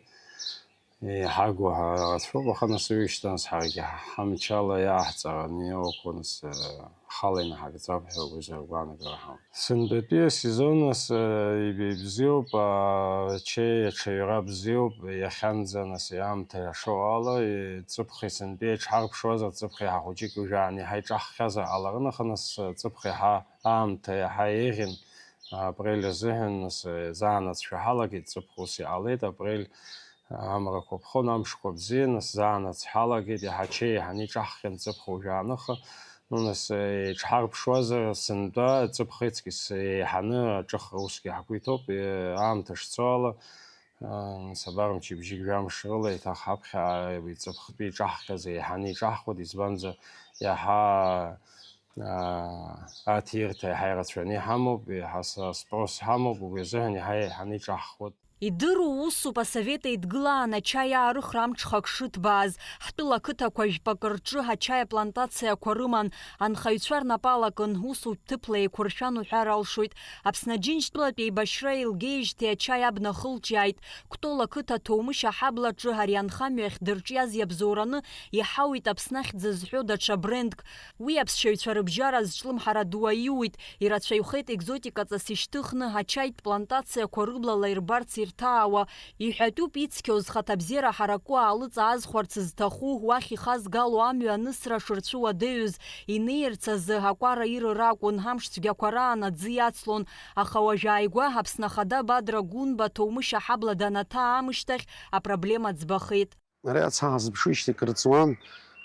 Еиҳагу ҳа-, рацәоуп, аха нас уи шьҭа нас ҳаргьы ҳамчала иааҳҵараны иоуқәа нас, э, ҳхала инаҳагӡап ҳәа уи азы агәаанагара ҳамоуп. Сынтәатәи асезон нас, э, иб-, ибзиоуп, а, ачеи аҽаҩра бзиоуп, иахьанӡа нас аамҭа иашоу ала, иҵыԥхи сынтәа иҽҳарԥшуазар, ҵыԥх еиҳа хәыҷык уажәаан иаҳа иҿаҳхьазар ҟаларын, аха нас, э, ҵыԥх еиҳа аамҭа иаҳа еиӷьын, апрель азыҳәан нас, э, заанаҵ шәаҳалагеит, ҵыԥх ус иҟалеит, апрель Амрақәа ԥхон, амшқәа бзиан, нас заанаҵ ҳалагеит, иаҳа ачеи еиҳаны иҿаҳхьан ҵыԥх уажәааныха. Ну, нас, э, иҽҳарԥшуазар, сынтәа ҵыԥх иҵкьыс еиҳаны аҿыхра усгьы ҳгәы иҭоуп, э, аамҭа шцо ала, э, нас абар мчыбжьык жәамш рыла еиҭах ҳаԥхьа, э, иҵыԥхтәы иҿаҳхьаз еиҳаны иҿаҳхуеит, избанзар, иаҳа, э, аҭирҭа иаҳа ирацәаны иҳамоуп, иаҳа с-, спрос ҳамоуп, убри азыҳәан иаҳа еиҳаны иҿаҳхуеит. Идыру усуп, Асовет Еидгылаан ачаи аарыхра амҽхак шыҭбааз. Ҳтәыла ақыҭақәа жәпакы рҿы ачаи аплантациақәа рыман, анхаҩцәа рнапы алакын, усутә ҭыԥла еиқәыршәан уҳәар алшоит. Аԥсны Аџьынџьтәылатә еибашьра еилгеижьҭеи ачаи абна ахылҿиааит. Кәтол ақыҭа Ҭоумышь аҳаблаҿы ари анхамҩа ахьдырҿиаз иабзоураны иҳауит Аԥсны ахьӡ зҳәо даҽа брендк. Уи аԥсшьаҩцәа рыбжьара зҿлымҳара ду аиуит, ирацәаҩхеит екзотикаҵас ишьҭыхны ачаитә плантациақәа рыблала ирбарц ирҭаауа. Иҳәатәуп ицқьоу зхаҭабзиара ҳараку аалыҵ аазхәарц зҭаху, уахь ихазгало амҩа анысра шырцәуадаҩыз инеирц азы акәара ирыр акәын, амш цәгьақәа раан аӡы иацлон, аха уажәааигәа Аԥсны Ахада Бадра Гәынба Ҭоумышь аҳабла данаҭаа аамышьҭахь апроблема ӡбахеит. Ари ацҳа ҳазыԥшижьҭеи кыр ҵуан,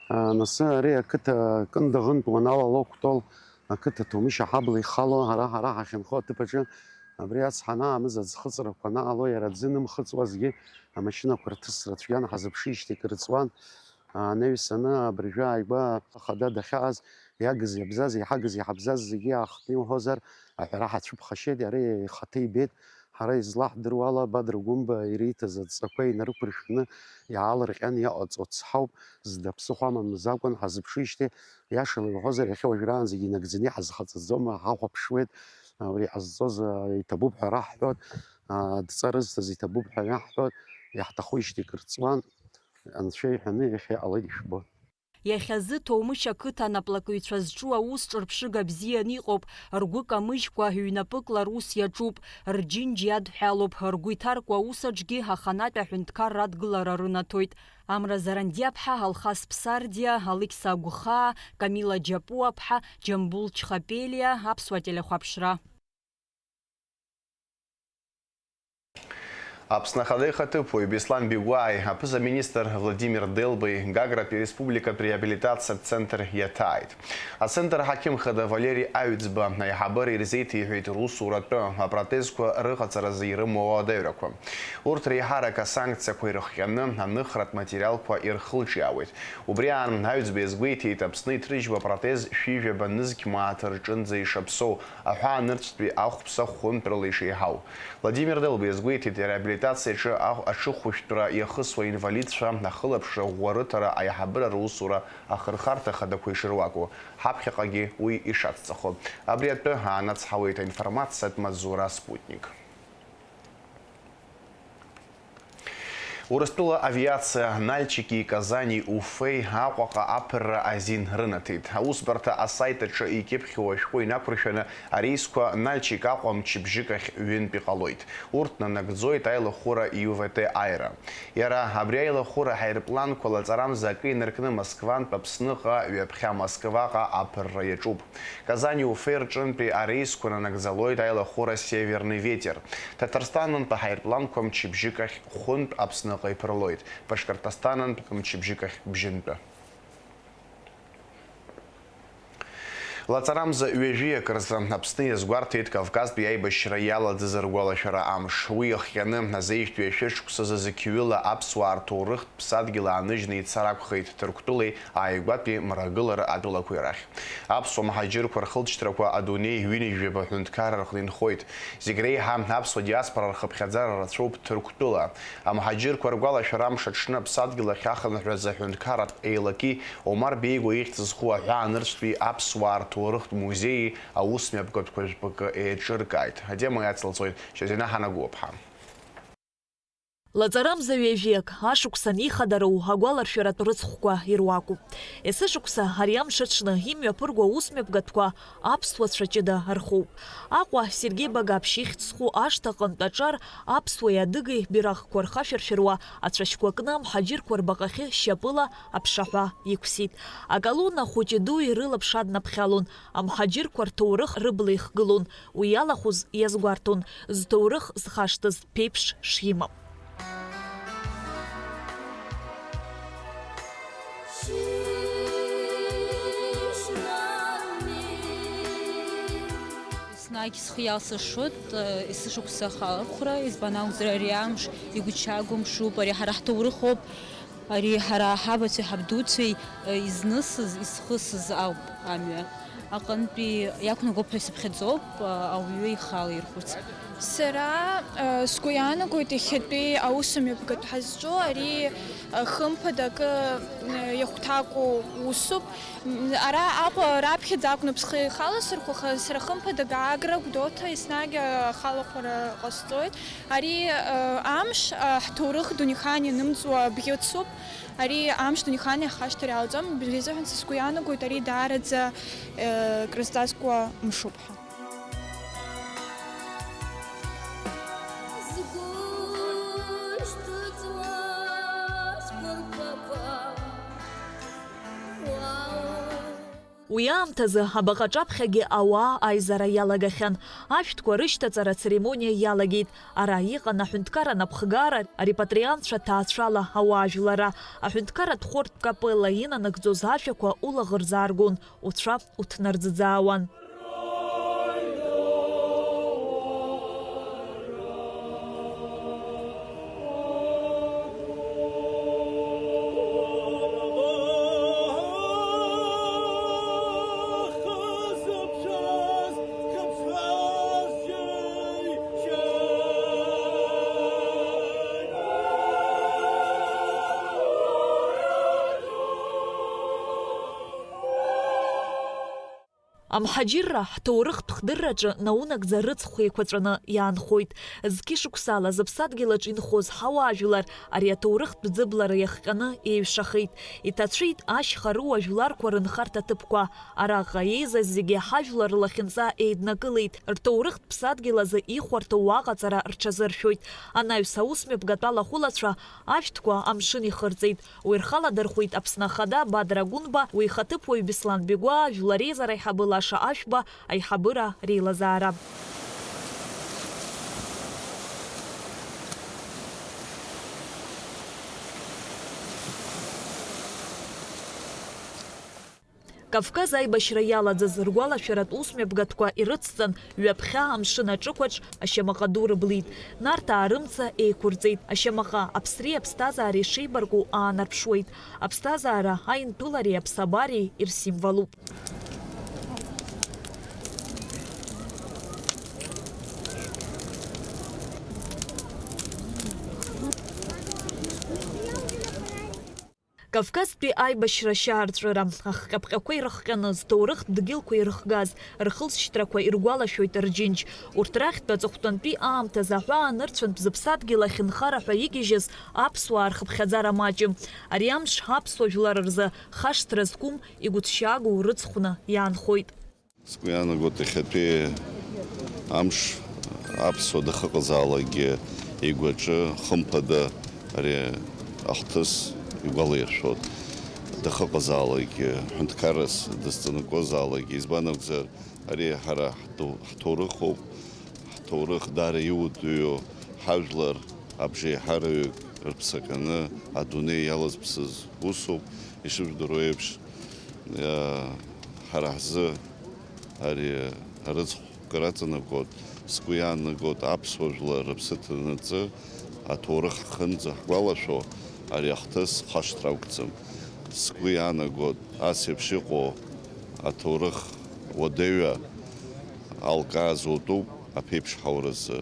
аа, нас ари ақыҭа Кында аҟынтә уаналало Кәтол ақыҭа Ҭоумышь аҳабла ихало, ҳара, ҳара ҳахьынхо аҭыԥ аҿы абри ацҳа анаамыз аӡхыҵрақәа анаало, иара аӡы нымхыҵуазгьы амашьынақәа рҭысра цәгьан ҳазыԥшижьҭеи кыр ҵуан. Анаҩс аны абыржәы ааигәа ахада дахьааз иагыз-иабзаз, иҳагыз-иҳабзаз зегьы аахтны иуҳәозар, аҳәара ҳацәыԥхашьеит, иара ихаҭа ибеит. Ҳара излаҳдыруа ала, Бадра Гәымба ириҭаз адҵақәа инарықәыршәны иаалырҟьан иҟаҵо цҳауп, зда ԥсыхәа амамыз акәын, ҳазыԥшижьҭеи, иашала иуҳәозар, иахьа уажәраанӡагьы инагӡаны иҳазхаҵаӡом, ҳахәаԥшуеит, абри ҟазҵоз, а, иҭабуп ҳәа раҳҳәоит, а, адҵа рызҭаз иҭабуп ҳәа иаҳҳәоит, иаҳҭахуижьҭеи кыр ҵуан, Анцәа иҳәаны иахьа иҟалеит ишәбон. Иахьазы Ҭоумышь ақыҭа анаплакыҩцәа зҿу аус ҿырԥшыга бзианы иҟоуп, ргәы камыжькәа, ҩнапыкла рус иаҿуп, рџьынџь иадҳәалоуп, ргәы иҭаркуа аус аҿгьы аханатә аҳәынҭқарра адгылара рынаҭоит. Амра Зарандиаԥҳа, Алхас Ԥсардиа, Алықьса Агәхаа, Камила Џьапуаԥҳа, Џьамбул Чхапелиа, Аԥсуа телехәаԥшра. Аԥсны Ахада ихаҭыԥуаҩ Беслан Бигәааи аԥыза-министр Владимир Делбеи Гагратәи ареспубликатә реабилитациатә центр иаҭааит. Ацентр аҳақьым хада Валери Аҩӡба аиҳабыра ирзеиҭеиҳәеит русуратәы апротезқәа рыҟаҵаразы ирымоу ауадаҩрақәа. Урҭ реиҳарак асанкциақәа ирыхҟьаны аныхратә материалқәа ирхылҿиаауеит. Убри аан, Аҩӡба иазгәеиҭеит, Аԥсны иҭрыжьуа апротез шәи жәаба нызқь мааҭ рҿынӡа ишаԥсоу, аҳәаанырцәтәи ахәԥса хәынтәрала ишеиҳау. Владимир Делба иазгәеиҭеит, реабилитациаҿы аҳ-, аҽыхәышәтәра иахысуа инвалидцәа ахылаԥшра ӷәӷәарыҭара аиҳабыра русура ахырхарҭа хадақәа ишыруаку, ҳаԥхьаҟагьы уи ишацҵахо. Абри атәы аанацҳауеит аинформациатә маҵзура Спутник. Урыстәыла авиациа Нальчики, Казани, Уфеи Аҟәаҟа аԥырра азин рынаҭеит. Аусбарҭа асайт аҿы икьыԥхьу ашәҟәы инақәыршәаны, арейсқәа Нальчик Аҟәа мчыбжьык ахь ҩынтә иҟалоит. Урҭ нанагӡоит аилахәыра ЮВТ Аэро. Иара абри аилахәыра ҳаирпланқәа лаҵарамза акы инаркны Москвантә Аԥсныҟа, ҩаԥхьа Москваҟа аԥырра иаҿуп. Казани Уфеи рҿынтәи арейсқәа нанагӡалоит аилахәыра Северный ветер. Ҭаҭарстанынтә аҳаирпланқәа мчыбжьык ахь Хәынтә Аԥсныҟа иԥырлоит, Башкортостанынтә мчыбжьык ахь бжьынтәы. Лаҵарамза ҩажәиак рзы Аԥсны иазгәарҭеит Кавказтәи аибашьра иалаӡыз ргәалашәара амш. Уи иахҟьаны азеижәтәи ашәышықәсазы зқьҩыла аԥсуаа рҭоурыхтә ԥсадгьыл ааныжьны ицар акәхеит Ҭырқәтәылеи ааигәатәи мрагылара атәылақәеи рахь. Аԥсуа мҳаџьырқәа рхылҵшьҭрақәа адунеи ҩынҩажәаба ҳәынҭқарра рҟны инхоит. Зегь реиҳа аԥсуа диаспора рхыԥхьаӡара рацәоуп Ҭырқәтәыла. Амҳаџьырқәа ргәалашәара амш аҽны аԥсадгьыл ахь ахынҳәразы аҳәынҭқарратә еилаки Омар Беигәа ихьӡ зху аҳәаанырцәтәи аԥсуаа рҭоурыхтә музеии аусмҩаԥгатәқәа жәпакы еиҿыркааит. Атема иацылҵоит Шьазина Ҳанагәыԥҳа. Лаҵарамза ҩажәиак, ашықәсан ихадароу агәаларшәаратә рыцхәқәа ируакуп. Есышықәса ари амш аҽны имҩаԥырго аусмҩаԥгатәқәа аԥсуацәа ҷыда рхоуп. Аҟәа Сергеи Багаԥшь ихьӡ зху ашҭаҟынтә аҿар аԥсуеи адыгеи бираҟқәа рхашәыршәыруа ацәашьқәа кны амҳаџьырқәа рбаҟахьы шьапыла аԥшаҳәа иқәсит. Аколонна хәыҷи дуи рылаԥш аднаԥхьалон, амҳаџьырқәа рҭоурых рыбла ихгылон, уи иалахәыз иазгәарҭон, зҭоурых зхашҭыз ԥеиԥш шимам. Еснагь схы иалсыршоит, э, есышықәса ахалархәра, избан акәзар, ари амш игәыҭшьаагоу мшуп, ари ҳара ҳҭоурыхоуп, ари ҳара ҳабацәеи ҳабдуцәеи, э, изнысыз, изхысыз ауп амҩа. Аҟынтәи иақәнагоуп ҳәа исыԥхьаӡоуп, э, ауаҩы ихала ирхәыц. Сара, э, сгәы иаанагоит, иахьатәи аусмҩаԥгатә ҳазҿу ари, э, хымԥада акы, э, иахәҭаку усуп. М, ара Аҟәа раԥхьаӡа акәны схы ихаласырхәахаз, сара хымԥада Гагра, Гәдоуҭа еснагь ахалахәара ҟасҵоит. Ари, э, амш, э, ҳҭоурых дунеихаан ианымҵуа бӷьыцуп. Ари амш дунеихаан иаҳхашҭыр иалҵуам. Убри азыҳәан са сгәы иаанагоит, ари даараӡа, э, крызҵазкуа мшуп ҳәа. Згәы шьҭыҵуа сгәырԥақәа, уау. Уи аамҭазы абаҟа аҿаԥхьагьы ауаа аизара иалагахьан. Ашәҭқәа рышьҭаҵара ацеремониа иалагеит. Ара иҟан аҳәынҭқар анапхгара, арепатриантцәа ҭаацәала ауаажәлара. Аҳәынҭқарратә хортә капелла инанагӡоз ажәақәа улаӷырӡ ааргон, уцәа уҭнарӡыӡаауан. Амҳаџьырра ҳҭоурыхтә хдырраҿы наунагӡа рыцхә еиқәаҵәаны иаанхоит. Зқьышықәсала зыԥсадгьыл аҿы инхоз ҳауаажәлар ари аҭоурыхтә ӡыблара иахҟьаны еиҩшахеит. Иҭацәит ашьха рыуа жәларқәа рынхарҭа ҭыԥқәа. Араҟа еизаз зегьы ҳажәлар рлахьынҵа еиднакылеит, рҭоурыхтә ԥсадгьыл азы ихәарҭоу аҟаҵара рҽазыршәоит. Анаҩс аусмҩаԥгатә алахәылацәа ашәҭқәа амшын ихырҵеит. Уи рхаладырхәит Аԥсны Ахада Бадра Гәынба, уи ихаҭыԥуаҩ Беслан Бигәаа, жәлар реизара аиҳабы Лаша Ашәба, аиҳабыра реилазаара. Кавказ аибашьра иалаӡаз ргәалашәаратә усмҩаԥгатәқәа ирыцҵан, ҩаԥхьа амшын аҿықәаҿ ашьамаҟа ду рыблит. Нарҭаа рымца еиқәырҵеит. Ашьамаҟа аԥсреи аԥсҭазаареи шеибарку аанарԥшуеит. Аԥсҭазаара аинԥылареи аԥсабареи ирсимволуп. Кавказтәи аибашьра ашьаарҵәыра, ахҟьаԥҟьақәа ирыхҟьаны, зҭоурыхтә дгьылқәа ирыхгаз, рхылҵшьҭрақәа иргәалашәоит рџьынџь. Урҭ рахьтә аҵыхәтәантәи аамҭазы аҳәаа нырцәынтә зыԥсадгьыл ахь нхара ҳәа игьежьыз аԥсуаа рхыԥхьаӡара маҷым. Ари амш аԥсуа жәлар рзы хашҭра зқәым игәыҭшьаагоу рыцхәны иаанхоит. Сгәы иаанагоит, иахьатәи амш аԥсуа дахыҟазаалакгьы игәаҿы, хымԥада, ари ахҭыс игәалаиршәоит. Дахыҟазаалакгьы, ҳәынҭқаррас дызҵанакуазаалакгьы, избан акәзар, ари ҳара ҳҭоу-, ҳҭоурыхоуп, ҳҭоурых даара иудыҩу, ҳажәлар абжеиҳараҩык рыԥсаҟьаны адунеи иалазԥсыз усуп, ишыжәдыруа еиԥш, иа-, ҳара ҳзы ари арыцхә кыр аҵанакуеит, сгәы иаанагоит, аԥсуа жәлар рыԥсы ҭанаҵы, аҭоурых ҳхынӡа ҳгәалашәо, ари ахҭыс хашҭра ақәӡам. Сгәы иаанагоит, ас еиԥш иҟоу аҭоурых уадаҩы алкаа зутәуп аԥеиԥш ҳауразы,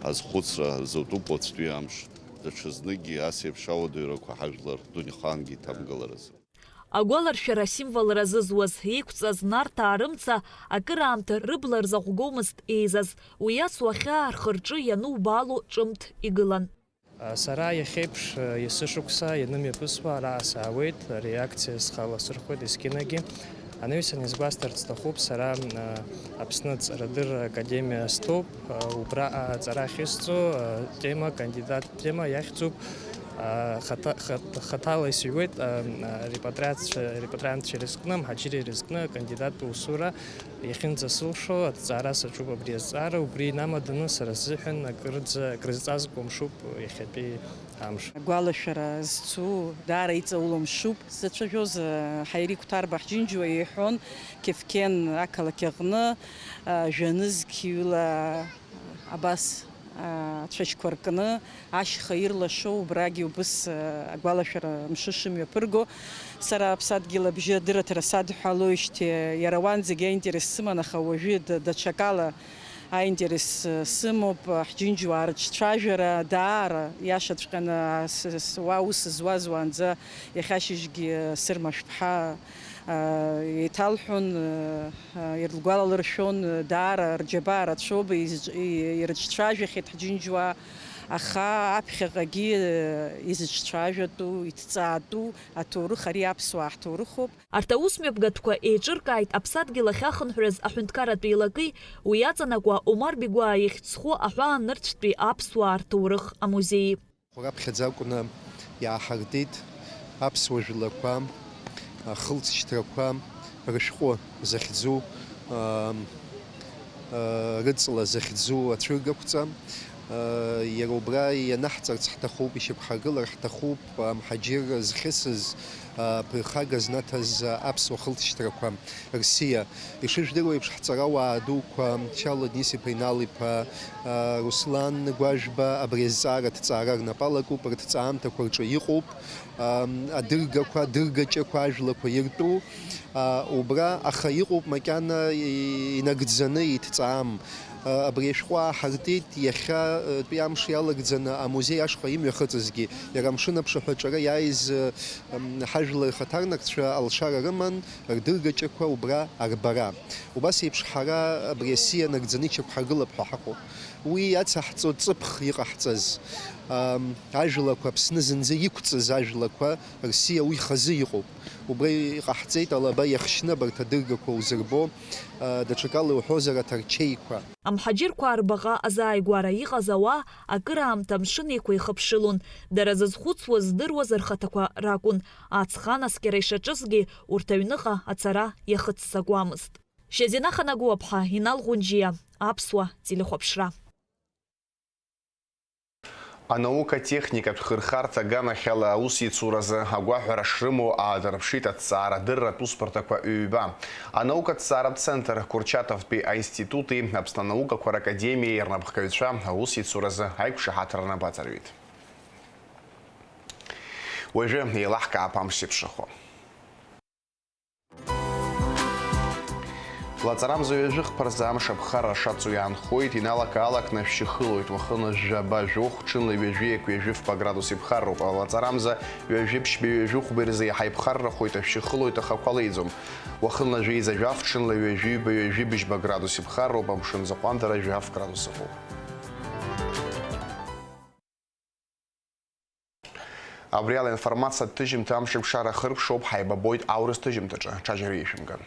азхәыцра зутәуп уаҵәтәи амш, даҽазныкгьы ас еиԥш ауадаҩрақәа ҳажәлар дунеихаангьы иҭамгыларазы. Агәаларшәара асимволра зызуаз, еиқәҵаз Нарҭаа рымца акыраамҭа рыбла рзаҟәгомызт еизаз, уи ас уахьаа рхы-рҿы ианубаало ҿымҭ игылан. Сара иахьеиԥш, есышықәса ианымҩаԥысуа араҟа саауеит, ари акциа схы аласырхәуеит есқьынагьы. Анаҩсан исгәасҭарц сҭахуп, сара, а, Аԥсны Аҵарадырра Академиа стәоуп, а, убра аҵара ахьысҵо, а, тема, кандидат тема иахьӡуп, а, хата-, хат-, хаҭала исыҩуеит, а, а, репатриаццәа-, репатриантцәа ирызкны, амҳаџьыраа ирызкны акандидаттә усура иахьынӡасылшо аҭҵаара саҿуп абри азҵаара, убри инамаданы сара сзыҳәан акырӡа, акрызҵазкуа мшуп иахьатәи амш. Агәалашәара зцу, даара иҵауло мшуп. Сзацәажәоз, а, Ҳаири Қәҭарба Ҳџьынџьуа иҳәон, Кефкен ақалақь аҟны, а, жәа-нызқьҩыла абас, а, ацәашьқәа ркны, ашьха ирлашо, убрагьы убыс, а, агәалашәара мшы шымҩаԥырго. Сара аԥсадгьыл абжьы адырраҭара садҳәалоижьҭеи, иара уанӡагьы аинтерес сыман, аха уажәы да-, даҽакала аинтерес, э, сымоуп, э, ҳџьынџьуаа рыҿцәажәара даара, иашаҵәҟьаны, а, с-, с-, уа ус зуаз уаанӡа иахьа ашьыжьгьы, э, Сырма Шәԥҳа, э, еиҭалҳәон, э, э, иргәалалыршәон, э, даара рџьабаа рацәоуп, изҿ-, и-, ирыҿцәажәахьеит ҳџьынџьуаа, аха аԥхьаҟагьы, э, изыҿцәажәатәу, иҭҵаатәу аҭоурых ари аԥсуаа ҳҭоурыхуп. Арҭ аусмҩаԥгатәқәа еиҿыркааит аԥсадгьыл ахь ахынҳәраз аҳәынҭқарратә еилакеи, уи иаҵанакуа Омар Бигәаа ихьӡ зху аҳәаанырцәтәи аԥсуаа рҭоурых амузеи. Раԥхьаӡа акәны иааҳартит аԥсуа жәлақәа, ахылҵшьҭрақәа рышәҟәы захьӡу, ам, а, рыҵла захьӡу ацәыргақәҵа. Иара убра ианаҳҵарц ҳҭахуп, ишьақәҳаргылар ҳҭахуп, амҳаџьырра зхьысыз, аԥырхага знаҭаз аԥсуа хылҵшьҭрақәа рсиа. Ишыжәдыруа еиԥш, ҳҵарауаа дуқәа, Чалла Денис-иԥа Инал-иԥа, Руслан Гәажәба абри азҵаара аҭҵаара рнапы алакуп, рҭҵаамҭақәа рҿы иҟоуп. Адыргақәа, адыргаҷақәа ажәлақәа иртәу, а, убра, аха иҟоуп макьана и-, инагӡаны иҭҵаам. Абри ашәҟәы ааҳартит иахьатәи амш иалагӡаны амузеи ашҟа имҩахыҵызгьы. Иара амшын аԥшаҳәаҿара иааиз, м, ҳажәлар хаҭарнакцәа алшара рыман, рдыргаҿақәа убра арбара. Убас еиԥш ҳара абри асиа нагӡаны иҽақәҳаргылап ҳәа ҳаҟоуп. Уи иацаҳҵо ҵыԥх иҟаҳҵаз, ам, ажәлақәа, Аԥсны зынӡа иқәҵыз ажәлақәа рсиа уи хазы иҟоуп. Убра иҟаҳҵеит алаба иахшьны абарҭ адыргақәа узырбо, а, даҽакала иуҳәозар, аҭарчеиқәа. Амҳаџьырқәа арбаҟа азааигәара иҟаз ауаа акыраамҭа Амшын Еиқәа ихыԥшылон. Дара зызхәыцуаз здыруаз рхаҭақәа ракәын. Аҵх анаскьара ишаҿызгьы урҭ аҩныҟа ацара иахыццакуамызт. Шьазина Ханагәаԥҳа, Инал Ӷәынџьиа, Аԥсуа телехәаԥшра. Анаука-техникатә хырхарҭа аганахьала аусеицуразы агәаҳәара шрымоу аадырԥшит аҭҵаарадырратә усбарҭақәа ҩба. Анаукаҭҵааратә центр Курчатовтәи аинститути Аԥсны анаукақәа ракадемиеи рнапхгаҩцәа аусеицуразы аиқәшаҳаҭра нап аҵарҩит. Уажәы еилаҳкаап амш зеиԥшрахо. Лаҵарамза ҩажәи хԥа рзы амш аԥхарра шацу иаанхоит, иналак-аалакны ашәшьы хылоит, уахынла жәаба жәохә, ҽынла ҩажәи акы ҩажәи фба градус иԥхарроуп. Лаҵарамза ҩажәи ԥшьбеи ҩажәи хәбеи рзы иаҳа иԥхаррахоит, ашәшьы хылоит, аха ақәа леиӡом. Уахынла жәеиза жәаф, ҽынла ҩажәи ҩба ҩажәи быжьба градус иԥхарроуп, амшын аӡы ҟәандара жәаф градус ыҟоуп. Абри ала информациатә ҭыжьымҭа амшеиқәшара ахыркәшоуп, ҳаибабоит аурыс ҭыжьымҭаҿы, ҽаџьара ишәымган.